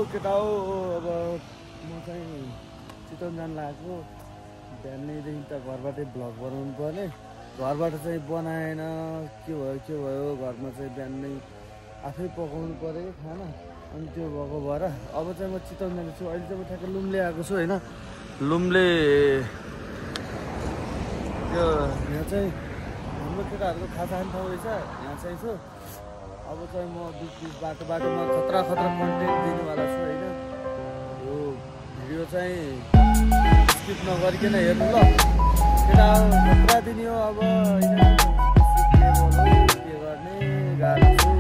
केटा हो अब म चाहिँ चितवन जान लागेको बिहानैदेखि त घरबाटै भ्लग बनाउनु पर्ने घरबाट चाहिँ बनाएन के भयो घरमा चाहिँ बिहानै आफै पकाउनु पर्यो खाना अनि त्यो भएको भएर अब चाहिँ म चितवन जान्छु अहिले चाहिँ म ठ्याक्क लुम्ले आएको छु होइन लुम्ले त्यो यहाँ चाहिँ हाम्रो केटाहरूको खाजा खाने ठाउँ रहेछ यहाँ चाहिँ छु अब चाहिँ म बिच बाटोमा खतरा कन्टेन्ट दिनुवाला छु होइन यो भिडियो चाहिँ स्किप नगरिकन हेर्नु ल केटा खतरा दिने हो अब होइन के गर्ने गाह्रो छु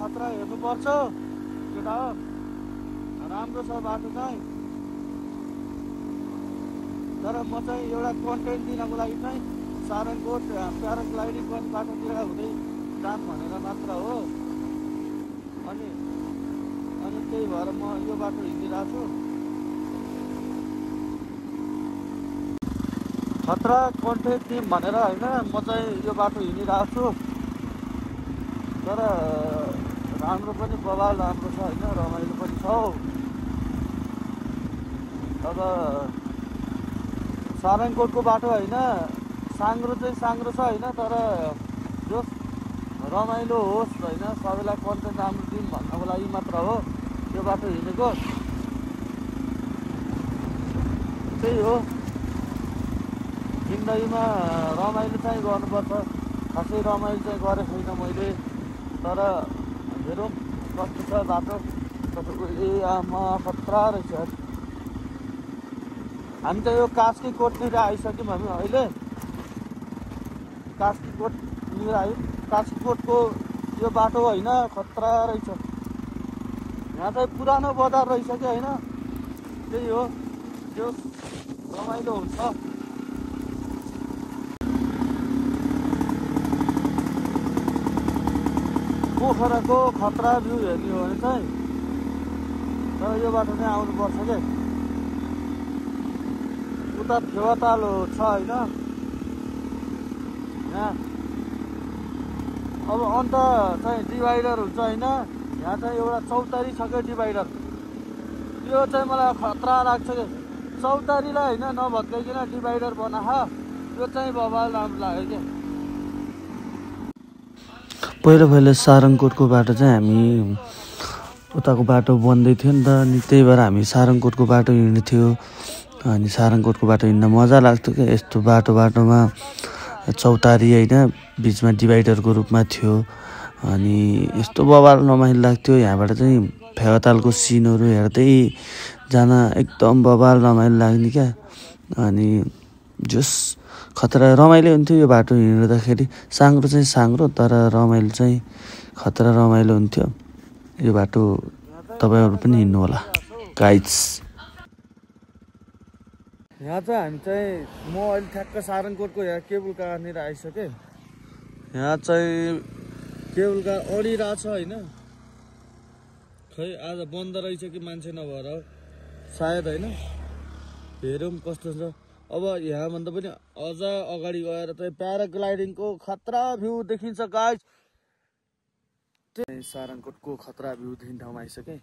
खतरा हेर्नुपर्छ केटा हो राम्रो छ बाटो चाहिँ तर म चाहिँ एउटा कन्टेन्ट दिनको लागि चाहिँ सारङकोट प्याराग्लाइडिङ गर्ने बाटोतिर हुँदै जाम भनेर मात्र हो अनि त्यही भएर म यो बाटो हिँडिरहेको छु खतरा कन्टेन्ट दिउँ भनेर होइन म चाहिँ यो बाटो हिँडिरहेको छु तर राम्रो पनि बवाल राम्रो छ होइन रमाइलो पनि छ अब सारङकोटको बाटो होइन साङ्ग्रो चाहिँ साङ्ग्रो छ होइन तर जस रमाइलो होस् होइन सबैलाई कन्टेन्ट राम्रो दिउँ भन्नको लागि मात्र हो यो बाटो हिँडेको त्यही हो जिन्दगीमा रमाइलो चाहिँ गर्नुपर्छ खासै रमाइलो चाहिँ गरेको छैन मैले तर हेरौँ कस्तो छ बाटो तपाईँको आमा खतरा रहेछ हामी त यो कास्की कोटतिर आइसक्यौँ हामी अहिले कास्की कोटनिर आयौँ कास्की कोटको यो बाटो होइन खतरा रहेछ यहाँ चाहिँ पुरानो बजार रहेछ कि होइन त्यही हो त्यो रमाइलो हुन्छ पोखराको खतरा भ्यू हेर्ने हो भने चाहिँ तर यो बाटो चाहिँ आउनुपर्छ क्या उता फेवाताल छ होइन यहाँ अब अन्त चाहिँ डिभाइडर हुन्छ होइन यहाँ चाहिँ एउटा चौतारी छ क्या डिभाइडर त्यो चाहिँ मलाई खतरा लाग्छ क्या चौतारीलाई होइन नभत्काइकन डिभाइडर बनाहा त्यो चाहिँ बवाल राम्रो लाग्यो क्या पहिला सारङकोटको बाटो चाहिँ हामी उताको बाटो बन्दै थियो नि त अनि त्यही भएर हामी सारङकोटको बाटो हिँड्थ्यो अनि सारङकोटको बाटो हिँड्न मजा लाग्थ्यो क्या यस्तो बाटोमा चौतारी होइन बिचमा डिभाइडरको रूपमा थियो अनि यस्तो बवाल रमाइलो लाग्थ्यो यहाँबाट चाहिँ फेवातालको सिनहरू हेर्दै जान एकदम बवाल रमाइलो लाग्ने क्या अनि जस खतरा रमाइलो हुन्थ्यो यो बाटो हिँड्दाखेरि साङ्ग्रो चाहिँ साङ्ग्रो तर रमाइलो चाहिँ खतरा रमाइलो हुन्थ्यो यो बाटो तपाईँहरू पनि हिँड्नु होला गाइड्स यहाँ चाहिँ हामी चाहिँ म अहिले ठ्याक्क सारङकोटको यहाँ केबुल कारनिर आइसकेँ यहाँ चाहिँ केबुल कार अडिरहेछ होइन खै आज बन्द रहेछ कि मान्छे नभएर सायद होइन हेरौँ कस्तो छ अब यहाँभन्दा पनि अझ अगाडि गएर चाहिँ प्याराग्लाइडिङको खतरा भ्यू देखिन्छ गाइज सारङकोटको खतरा भ्यू देखिने ठाउँमा आइसकेँ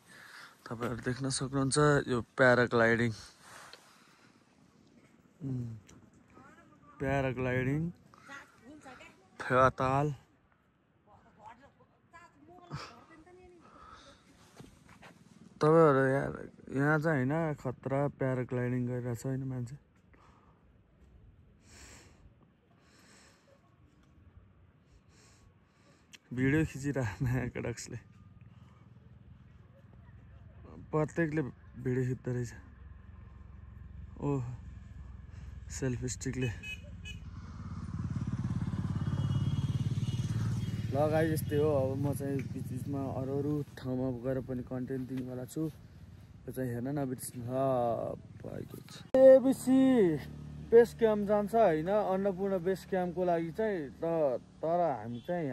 तपाईँहरू देख्न सक्नुहुन्छ यो प्याराग्लाइडिङ अताल तपाईँहरू यहाँ चाहिँ होइन खतरा प्याराग्लाइडिङ गरिरहेको छ होइन मान्छे भिडियो खिचिरहेको म्याकडक्सले प्रत्येकले भिडियो खिच्दो रहेछ ओह सेल्फी स्टिकले ल गाइस यस्तै हो अब म चाहिँ बिचमा अरू ठाउँमा गएर पनि कन्टेन्ट दिनेवाला छु यो चाहिँ हेर्न नबिर्सिनु एबिसी बेस क्याम्प जान्छ होइन अन्नपूर्ण बेस क्याम्पको लागि चाहिँ तर हामी चाहिँ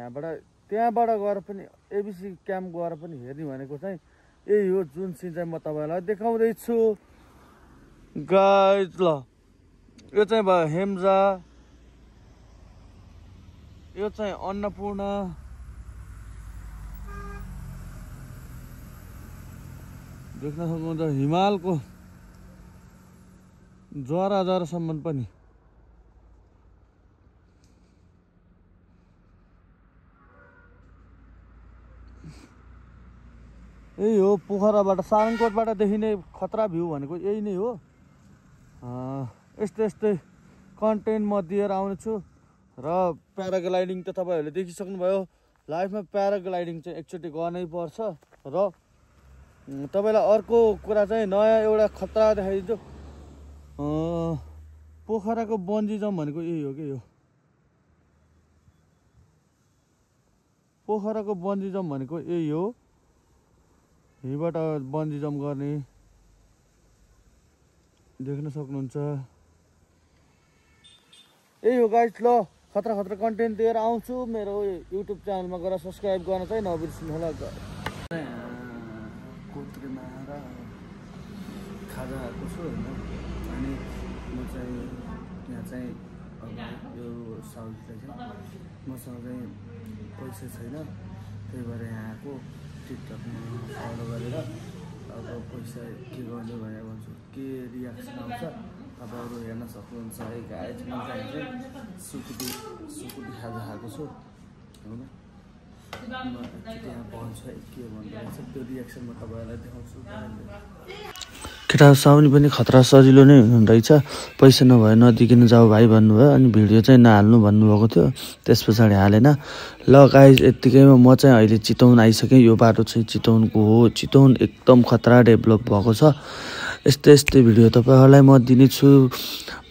त्यहाँबाट गएर पनि एबिसी क्याम्प गएर पनि हेर्ने भनेको चाहिँ यही हो जुन सिन चाहिँ म तपाईँलाई देखाउँदैछु गाइस ल यो चाहिँ भयो हेम्जा यो चाहिँ अन्नपूर्ण देख्न सक्नुहुन्छ हिमालको जरासम्म पनि यही हो पोखराबाट सारङकोटबाट देखिने खतरा भ्यू भनेको यही नै हो यस्तै कन्टेन्ट म दिएर आउनेछु र प्याराग्लाइडिङ त तपाईँहरूले देखिसक्नुभयो लाइफमा प्याराग्लाइडिङ चाहिँ एकचोटि गर्नै पर्छ र तपाईँलाई अर्को कुरा चाहिँ नयाँ एउटा खतरा देखाइदिन्छु पोखराको बन्जी जम्प भनेको यही हो कि यो पोखराको बन्जी जम्प भनेको यही हो यहीबाट बन्जी जम्प गर्ने देख्न सक्नुहुन्छ यही हो गाइस ल खतरा कन्टेन्ट दिएर आउँछु मेरो युट्युब च्यानलमा गएर सब्सक्राइब गर्न चाहिँ नबिर्सिनु होला कोत्रेमा र खाजा आएको छु होइन अनि म चाहिँ यहाँ चाहिँ अब यो साउथलाई चाहिँ मसँग चाहिँ पैसा छैन त्यही भएर यहाँ आएको टिकटकमा फलो गरेर अब पैसा के गर्ने भनेर भन्छु के रियाक्सन आउँछ तपाईँहरू हेर्न सक्नुहुन्छ है गाइस म चाहिँ सुकुटी खाजा खाएको छु होइन त्यहाँ पहुँच के भन्दो रहेछ त्यो रियाक्सन म तपाईँहरूलाई देखाउँछु केटा साउनी पनि खतरा सजिलो नै हुँदोरहेछ पैसा नभए नदिकिन जाऊ भाइ भन्नुभयो अनि भिडियो चाहिँ नहाल्नु भन्नुभएको थियो त्यस पछाडि हालेन ल गाइस यत्तिकैमा म चाहिँ अहिले चितवन आइसकेँ यो बाटो चाहिँ चितवनको हो चितवन एकदम खतरा डेभलप भएको छ यस्तै भिडियो तपाईँहरूलाई म दिनेछु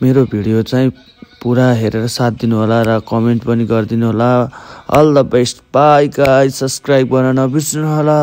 मेरो भिडियो चाहिँ पुरा हेरेर साथ दिनु होला र कमेन्ट पनि गरिदिनु होला all the best bye guys subscribe गर्न नबिर्सनु होला